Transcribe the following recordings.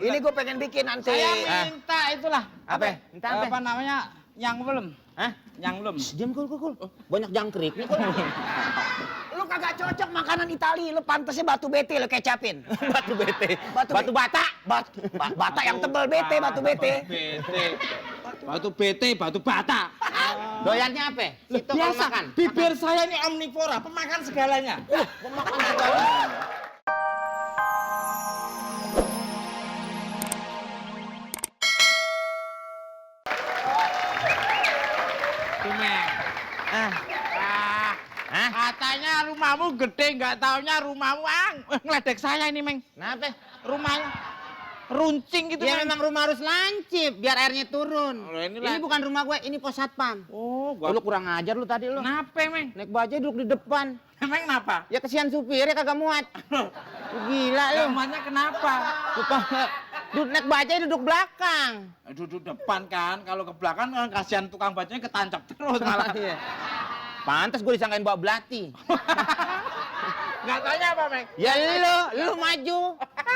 Ini gue pengen bikin nanti. Saya minta itulah. Apa? Minta apa? Apa namanya? Yang belum. Hah? Yang belum. Diam kul. Banyak jangkrik nih kul. Lu kagak cocok makanan Itali, lu pantesnya batu bete lu kecapin. Batu bete. Batu bata. Bata yang tebel bete, batu bete. Batu bete, batu bata. Doyannya apa? Itu kalau Biasa, makan. bibir saya ini omnivora, pemakan segalanya. Pemakan segalanya. Cumeng. Katanya rumahmu gede, nggak taunya rumahmu ngeledek saya ini, Meng. Kenapa? Rumahnya runcing gitu, Ya Meng. memang rumah harus lancip biar airnya turun. Oh, ini Ini bukan rumah gue, ini pos satpam. Oh, Lu kurang ajar lu tadi lu. Kenapa, Meng? Naik bajai duduk di depan. Emang kenapa? Ya kesian supirnya kagak muat. Gila lu. Rumahnya kenapa? Duduk naik bajai duduk belakang. Duduk depan kan, kalau ke belakang kan kasihan tukang bajanya ketancap terus malah. Iya. Pantes gue disangkain bawa belati. Nggak tanya apa, Meng? Ya lu maju.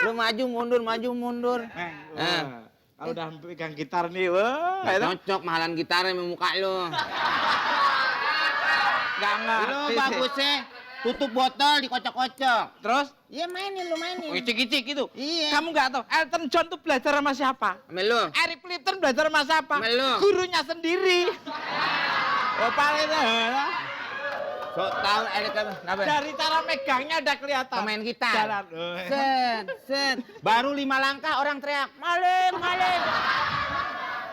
Lu maju mundur. Kalau udah pegang gitar nih, wah, Cocok mahalan gitarnya sama muka lu. nggak ngerti Lu sih. bagusnya tutup botol dikocok-kocok. Terus? Iya lu mainin. Icik-icik gitu. Iya. Kamu nggak tahu, Elton John tuh belajar sama siapa? Sama lu. Eric Clapton belajar sama siapa? Sama lu. Gurunya sendiri. Oh, paling So, tahu kenapa? dari cara megangnya udah kelihatan. Pemain gitar. Jalan. Set. Baru 5 langkah orang teriak, maling.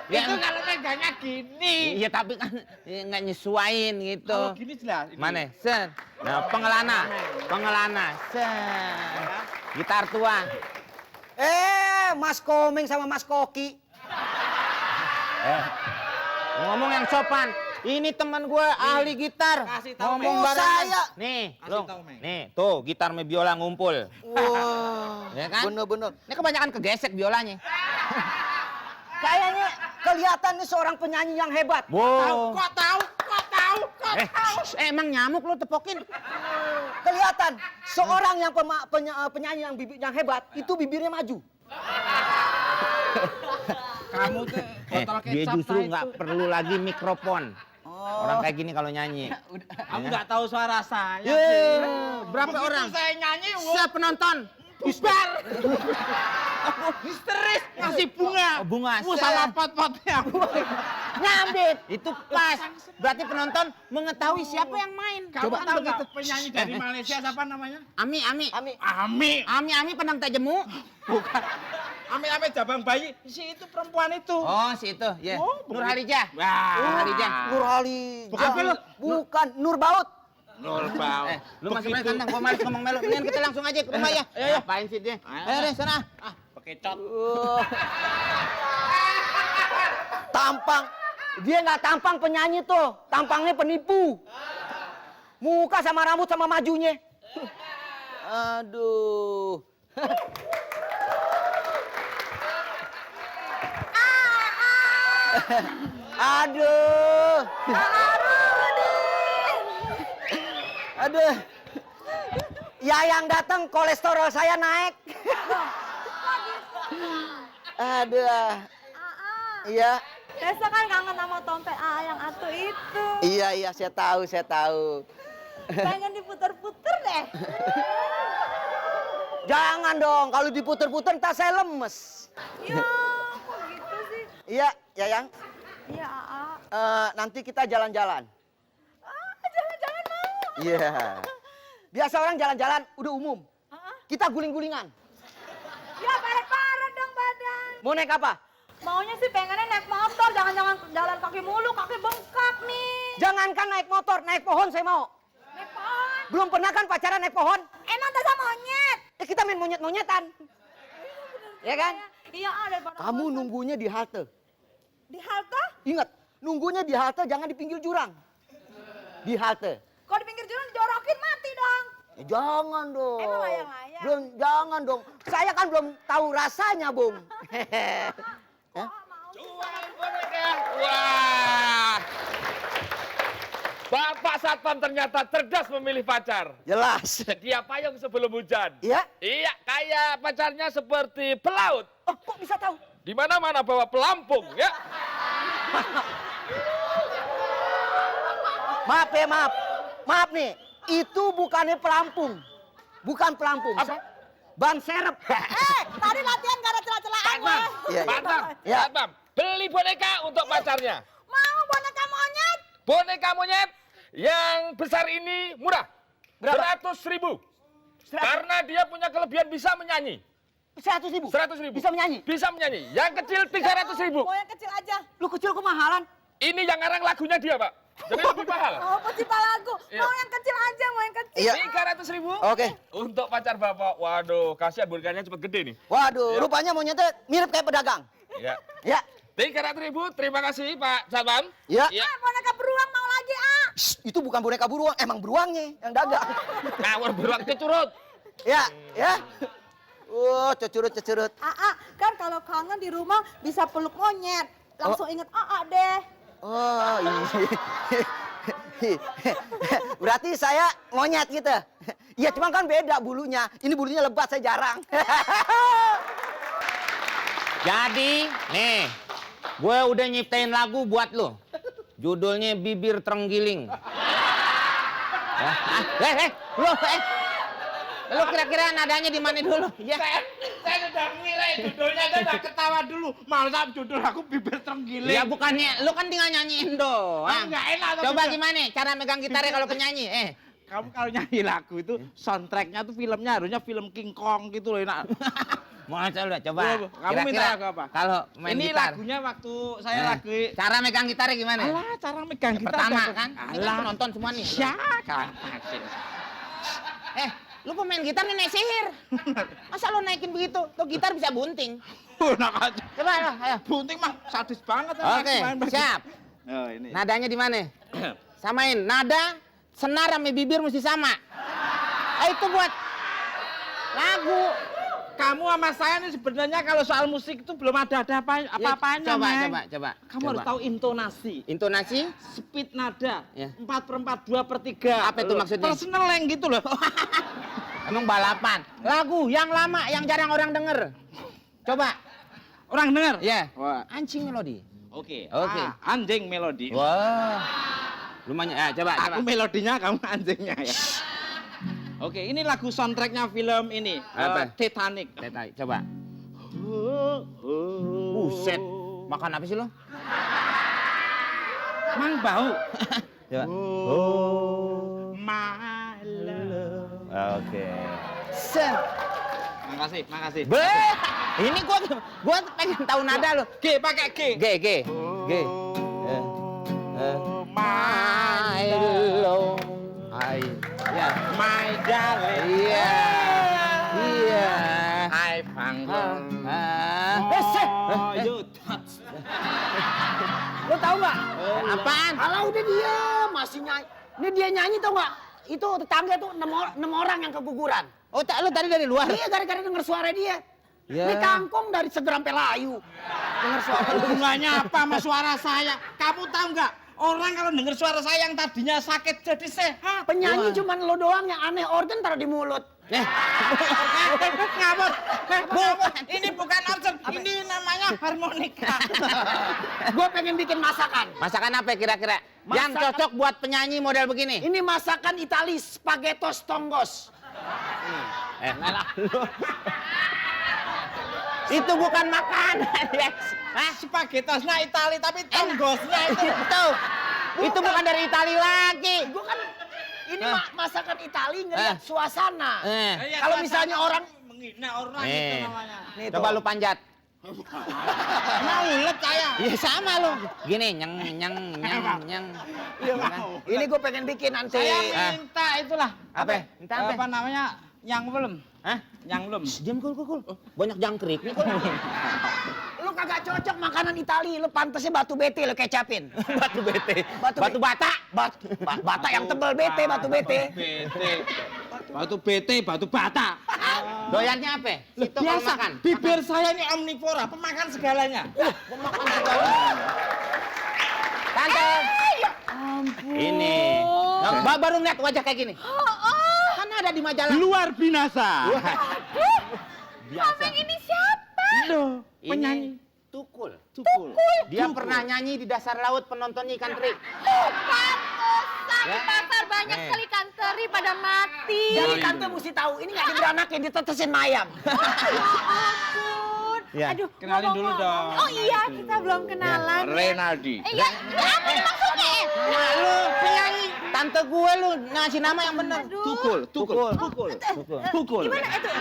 Itu kalau megangnya gini. Iya tapi kan nggak nyesuain gitu. Kalau gini jelas. Mana? Set. Nah, pengelana. Set. Gitar tua. Mas Komeng sama Mas Koki. Ngomong yang sopan. Ini teman gue ahli gitar. Kasih tahu, Ngomong Meng. barengan. Saya. Nih, Kasih lu. tahu, Meng. Nih, tuh gitar sama biola ngumpul. Wah, Ya kan? bener-bener. Ini kebanyakan kegesek biolanya. Kayaknya kelihatan nih seorang penyanyi yang hebat. Wow. Kok tahu? Emang nyamuk lu tepokin. Kelihatan seorang yang penyanyi yang hebat itu bibirnya maju. Kamu tuh botol kecap. Dia justru saya nggak itu. perlu lagi mikrofon. Orang kayak gini kalau nyanyi. Kamu nggak tahu suara saya. Berapa Begitu orang? saya nyanyi, Penonton. bubar. Histeris ngasih bunga. Oh, bunga. Sama pot-potnya. Nyambit. Itu pas. Berarti penonton mengetahui siapa yang main. Kamu Coba tahu begitu. nggak penyanyi dari Malaysia siapa namanya? Ami. Ami. Penang tak jemu. Bukan. Ami jabang bayi. Si itu perempuan itu. Oh, si itu. Ya. Oh, Nur Halijah. Wah. Nur Halijah. Nurhali. Bukan apa lu? Bukan Nur Baut. Nur Bau. Lu masih main kandang, gua males ngomong melu. Mendingan kita langsung aja ke rumah ya. Ayo. Ngapain sih dia? Ayo. Ayo deh, sana. Bekecot. Dia nggak tampang penyanyi tuh, tampangnya penipu. Muka sama rambut sama majunya. Aduh. Aduh. Aduh. Ya yang datang kolesterol saya naik. Aduh. Iya. Besok kan kangen sama tompet yang atuh itu. Iya, saya tahu. Pengen diputer-puter deh. Jangan dong, kalau diputer-puter ntar saya lemes. Ya, kok gitu sih? Iya, Yayang. Iya, Nanti kita jalan-jalan. Jangan-jangan mau. Iya. Biasa orang jalan-jalan udah umum. Kita guling-gulingan. Ya, parah-parah dong badan. Mau naik apa? Maunya sih pengennya naik motor, jangan-jangan jalan kaki mulu, kaki bengkak nih. Jangankan naik motor, naik pohon saya mau. Naik pohon. Belum pernah kan pacaran naik pohon? Emang dasar monyet. Kita main monyet-monyetan. Ya kan? Iya, daripada Kamu bosan. nunggunya di halte. Di halte? Ingat, nunggunya di halte jangan di pinggir jurang. Di halte. Kalau di pinggir jurang dijorokin mati dong. Ya, jangan dong. Emang layang-layang? Belum, jangan dong. Saya kan belum tahu rasanya, Bung. Wah. Bapak Satpam ternyata cerdas memilih pacar. Jelas. Dia payung sebelum hujan. Iya? Iya, kayak pacarnya seperti pelaut. Oh, kok bisa tahu? Di mana-mana bawa pelampung ya. Maaf ya, maaf. Maaf nih, itu bukannya pelampung. Bukan pelampung. Apa? Ban serep. Tadi latihan gak ada celah-celahan gue. Iya, Pak Bam, Ya. Pak Bam, beli boneka untuk pacarnya. Mau boneka monyet. Boneka monyet yang besar ini murah. Berapa? 100.000. Karena dia punya kelebihan bisa menyanyi. 100.000. 100.000. Bisa menyanyi. Bisa menyanyi. Yang kecil 300.000. Mau yang kecil aja. Lu kecil kemahalan. Ini yang ngarang lagunya dia, Pak. Jadi lebih mahal. Oh, pencipta lagu. Iya. Mau yang kecil aja, mau yang kecil. Iya. 300.000. Oke. Untuk pacar Bapak. Waduh, kasihan bonekanya cepet gede nih. Waduh, rupanya monyetnya mirip kayak pedagang. Ya. Ya. 300.000. Terima kasih, Pak Satpam. Ya. Ya. Boneka beruang mau lagi, ah. Shh, itu bukan boneka beruang, emang beruangnya yang dagang. Ngawur beruang kecurut. Ya, ya. Cecurut. Kan kalau kangen di rumah bisa peluk monyet. Langsung inget deh. Oh, ini. Berarti saya monyet gitu. Iya, cuma kan beda bulunya. Ini bulunya lebat, saya jarang. Jadi, nih, gue udah nyiptain lagu buat lo. Judulnya Bibir Terenggiling. Lo kira-kira nadanya di mana dulu? Ya. Saya udah nilai judulnya, saya udah ketawa dulu. Malah judul aku bibir terenggiling. Ya bukannya, lo kan tinggal nyanyiin doang. Nggak enak. tapi Coba udah. gimana cara megang gitarnya kalau penyanyi? Kamu kalau nyanyi lagu itu soundtracknya tuh filmnya harusnya film King Kong gitu loh enak. Masa udah coba. Kamu minta Kira-kira lagu apa? Kalau main Ini gitar. lagunya waktu saya lagi. Cara megang gitarnya gimana? Alah, cara megang gitar. Pertama udah- kan? Ini kan Alah. penonton semua nih. Ya kan. Lu pemain gitar nih naik sihir. Masa lo naikin begitu? Tuh gitar bisa bunting. Enak aja. Coba lo, ayo. Bunting mah sadis banget. Oke, siap. Oh, ini. Nadanya di mana? Samain. Nada, senar sama bibir mesti sama. Itu buat lagu. Kamu sama saya nih sebenarnya kalau soal musik itu belum ada apa-apanya, Coba. Kamu harus tahu intonasi. Intonasi? Speed nada, Ya. 4/4, 2/3. Apa itu maksudnya? Personal gitu loh. Emang balapan. Lagu yang lama, yang jarang orang denger. Coba. Orang dengar? Ya. Wah. Anjing melodi. Oke. Oke. Anjing melodi. Wah. Lumayan. Coba. Aku melodinya, kamu anjingnya ya. Oke, ini lagu soundtracknya film ini. Apa? Titanic. Coba. Buset. Makan apa sih lo? Mang bau. Coba. My love. Oke. Set. Makasih. Ini gua pengen tahu nada lo. G, pakai G. G. My love. Ya. My darling. Iya. I found you touch. Lo tahu nggak? Apaan? Kalau udah dia masih nyanyi. Ini dia nyanyi tau nggak? Itu tetangga tuh 6 orang yang keguguran. Oh, lu tadi dari luar? Iya, gara-gara denger suara dia. Ya. Ini kangkung dari Segeram Pelayu. Denger suara dia. Hubungannya apa sama suara saya? Kamu tahu nggak? Orang kalau dengar suara saya yang tadinya sakit jadi sehat. Penyanyi cuman lo doang yang aneh, organ taruh di mulut. Ngawur. Bukan. Ini bukan organ, ini namanya harmonika. Gue pengen bikin masakan. Masakan apa kira-kira? Yang Masakan- cocok buat penyanyi model begini? Ini masakan Itali, spaghettos tonggos. Itu bukan makanan, Lex. Hah? Spaghettosnya Itali tapi tonggosnya itu. Itu bukan dari Itali lagi. Gue kan ini masakan Itali ngeliat suasana. Ya, Kalau suasana misalnya orang menghina orang itu namanya. nih Coba tuh. lu panjat. Mau ulet saya. Iya sama lu. Gini, nyeng. Iya, ini gue pengen bikin nanti. Saya minta itulah. Apa? Minta apa? Apa namanya? Yang belum. Hah? Yang belum. Diam, kul. Banyak jangkrik nih, kul. Lu kagak cocok makanan Itali, lu pantesnya batu bete lu kecapin. Batu bete. Batu bata. Bata yang tebel bete, batu bete. Batu bete, batu bata. Doyannya apa? Itu kalau Biasa, makan. bibir saya ini omnivora, pemakan segalanya. Pemakan segala. Tante. Ini. Baru ngeliat wajah kayak gini. Kan ada di majalah. Luar binasa. Kamu ini siapa? Loh, penyanyi. Tukul. Dia pernah nyanyi di dasar laut penontonnya ikan teri. Pantesan di Ya. pasar banyak sekali ikan teri pada mati. Jadi tante mesti tahu, ini nggak diberanakin, ditetesin mayam. Ya ampun. Ya. Aduh, Kenalin dulu ngomong-ngomong. dong. Oh iya, kita belum kenalan. Renaldi. Iya, ini apa nih maksudnya? Lu penyanyi. Tante gue lu ngasih nama yang benar. Aduh. Tukul. Gimana itu?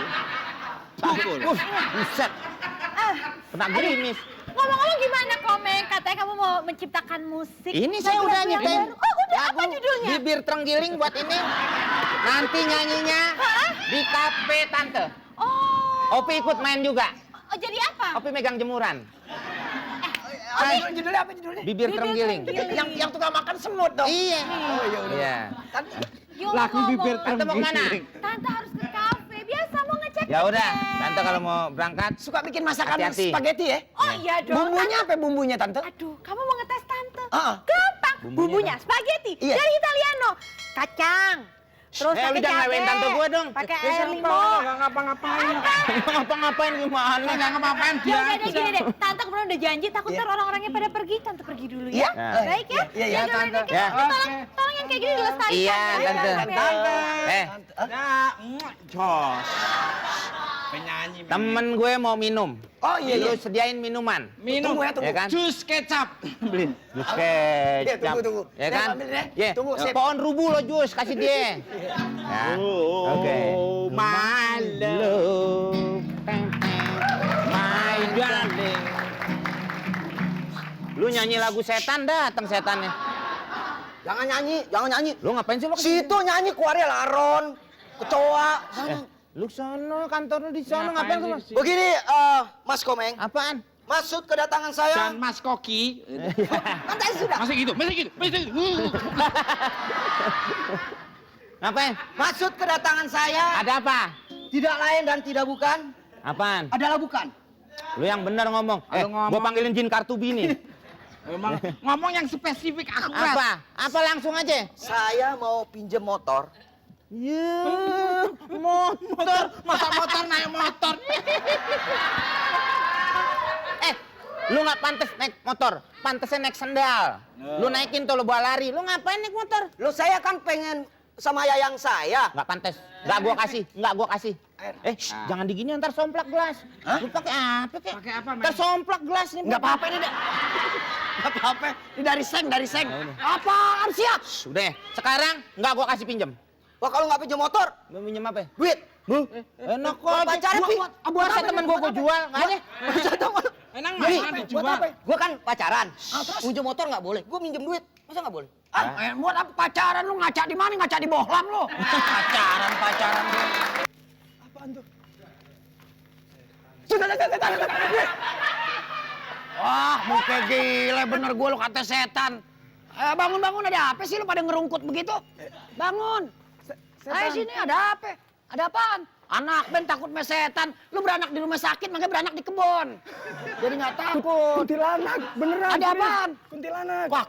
Buset. Kena gerimis. Ngomong-ngomong gimana Komeng? Katanya kamu mau menciptakan musik. Ini saya lagu-lagu udah yang nyiptain. baru. Oh, udah apa Lagu judulnya? Bibir Terenggiling buat ini. Nanti nyanyinya di kafe Tante. Oh. Opi ikut main juga. Oh, jadi apa? Opi megang jemuran. Judulnya apa judulnya? Bibir Terenggiling. Yang tukang makan semut dong. Iya. Oh iya udah. Iya. Lagu bibir Tante mau kemana? Tante harus ke kafe. Biasa mau ngecek. Ya udah, Tante kalau mau berangkat Suka bikin masakan Hati-hati. spaghetti ya? Oh iya dong. Bumbunya apa bumbunya tante? Aduh, kamu mau ngetes Tante? Gampang. Bumbunya spaghetti Iya. dari Italiano. Kacang. Terus lu pakai jangan lewain cabe, tante gue dong. pakai Ya, air siapa? limau. Nggak ngapa-ngapain. Ngapa-ngapain gimana? Nggak ngapa-ngapain Ya udah deh gini deh, Tante kemudian udah janji takut ntar orang-orangnya pada pergi, Tante pergi dulu ya. Iya. Baik ya? Iya, iya, Ya, udah, Tante. udah, Ya. Tolong yang kayak gini dilestarikan. Iya, ya, Tante. Tante. Nah, jos. Penyanyi. Temen gue mau minum. Oh iya Lu iya. sediain minuman. Tunggu ya tunggu. Ya kan? Jus kecap. Beliin. Jus Iya, kecap. tunggu. Ya Saya kan? ambil deh. Ya. Tunggu, sip. Pohon rubuh lo jus kasih dia. Ya. Oke. My love. My darling. Lu nyanyi lagu setan datang setannya. Jangan nyanyi. Lu ngapain sih lu? Situ nyanyi keluarnya laron, kecoa. Lu sono kantor lu di sono ngapain lu? Begini, Mas Komeng, Apaan? maksud kedatangan saya. Dan Mas Koki. Kan tadi sudah. Masih gitu. Ngapain? Maksud kedatangan saya Ada apa? tidak lain dan tidak bukan Apaan? adalah bukan. Lu yang bener ngomong. Lu ngomong. Gua panggilin Jin Kartubi nih. Emang ngomong yang spesifik akurat. Apa? Apa langsung aja? Saya mau pinjem motor. Ya, motor. Masa motor naik motor. Lu nggak pantas naik motor. Pantasnya naik sendal. Lu naikin tuh lu bawa lari. Lu ngapain naik motor? Loh saya kan pengen sama yayang saya. Nggak pantas. Nggak gua kasih. Nggak gua kasih. Jangan digini ntar somplak gelas. Lu pakai apa kek? Pakai apa, Men? Ntar somplak gelas nih. Nggak apa-apa ini deh. Nggak apa-apa. Ini dari seng. Apaan sih ya? Udah. Sekarang nggak gua kasih pinjem. Wah kalau nggak pinjem motor, Mau pinjem apa? duit. Enak kok. Pacaran, Pi. Buat saya temen gua jual. Nggak ada. Enak Nih, mana dijual? Gua kan pacaran. Pinjem motor nggak boleh. Gua minjem duit, masa nggak boleh? Buat apa pacaran lu ngaca di mana? Ngaca di bohlam lu. Pacaran. Apaan tuh? Sudah. Wah, muka gila bener gua lu kata setan. Bangun ada apa sih lu pada ngerungkut begitu? Bangun. Ayo sini ada apa? Ada apaan? Anak Ben takut sama setan. Lu beranak di rumah sakit makanya beranak di kebon. Jadi nggak takut. Kuntilanak, beneran. Ada apaan? Kuntilanak. Wah,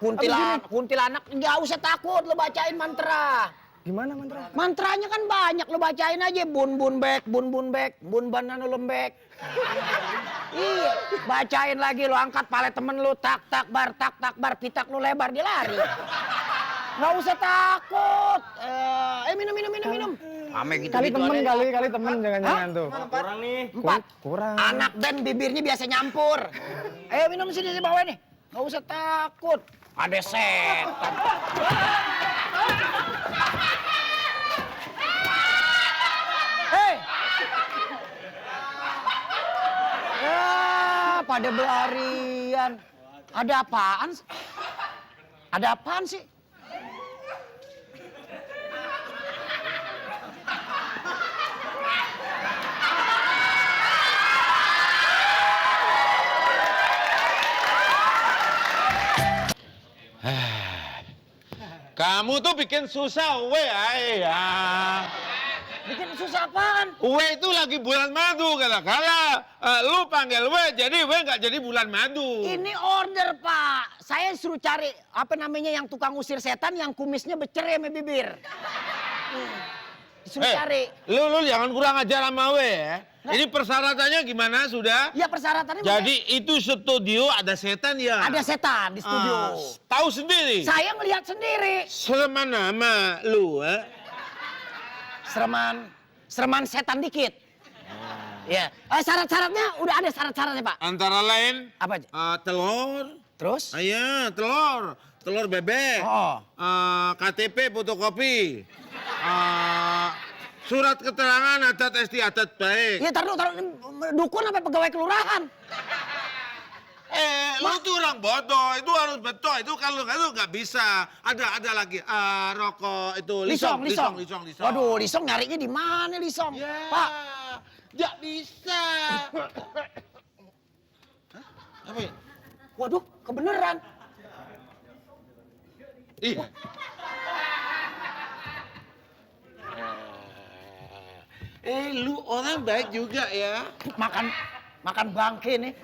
kuntilanak nggak usah takut, lu bacain mantra. Gimana mantra? Mantranya kan banyak, lu bacain aja bun bek, bun banana lembek. Iya, bacain lagi lu angkat pale temen lu tak bar, pitak lu lebar dia lari. Nggak usah takut. Minum. Ame gitu Kali temen, kali temen, jangan-jangan tuh. Kurang nih. 4. Kurang. Anak Ben bibirnya biasa nyampur. Ayo minum sini di bawah nih. Nggak usah takut. Ada setan. Hei. Ya, pada berlarian. Ada apaan? Ada apaan sih? Kamu tuh bikin susah Uwe ya. Bikin susah apaan? Uwe itu lagi bulan madu kala-kala. Lu panggil Uwe jadi Uwe nggak jadi bulan madu. Ini order, Pak. Saya suruh cari apa namanya yang tukang usir setan yang kumisnya becer sama bibir. Disuruh cari. Lu jangan kurang ajar sama we ya. Ini persyaratannya gimana sudah? Ya persyaratannya Jadi itu studio ada setan ya? ada setan di studio. Tahu sendiri? Saya ngelihat sendiri. Sereman nama lu, Sereman setan dikit. Ya. Syarat-syaratnya udah ada syarat-syaratnya, Pak. Antara lain Apa aja? telur, Terus? iya telur bebek, Oh. KTP fotokopi, surat keterangan adat istiadat baik. Ya taruh dukun apa pegawai kelurahan? Lu tuh orang bodoh, itu harus betul. Itu kalau nggak bisa. Ada lagi rokok itu lisong. Waduh, lisong nyarinya di mana lisong? Ya, Pak, nggak bisa. Apa ya? waduh, kebeneran. Iya. Lu orang baik juga ya. Makan bangke nih.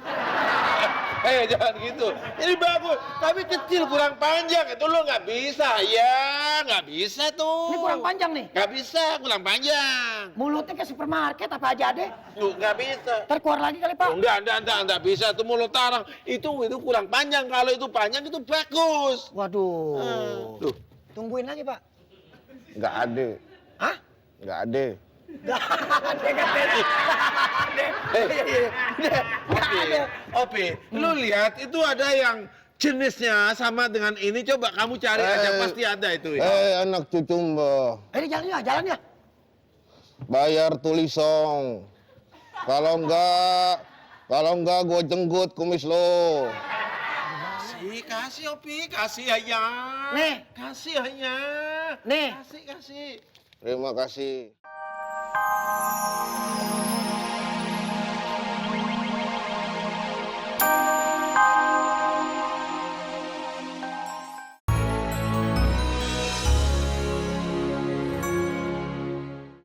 Jangan gitu. Ini bagus, tapi kecil kurang panjang. Itu lu nggak bisa. Ya, nggak bisa tuh. Ini kurang panjang nih. Nggak bisa, kurang panjang. Mulutnya ke supermarket apa aja deh. Lu nggak bisa. Terkeluar lagi kali, Pak. Enggak bisa. Itu mulut tarang. Itu kurang panjang. Kalau itu panjang itu bagus. Waduh. Tuh. Tungguin lagi, Pak. Nggak ada. Hah? Nggak ada. Opi, lu lihat itu ada yang jenisnya sama dengan ini. Coba kamu cari aja, pasti ada itu ya. Anak cucu mbah. Ini jalan ya. Bayar tulisong. Kalau enggak gue jenggut kumis lo. Kasih Opi, kasih aja. Nih. Kasih aja. Nih. Kasih. Terima kasih.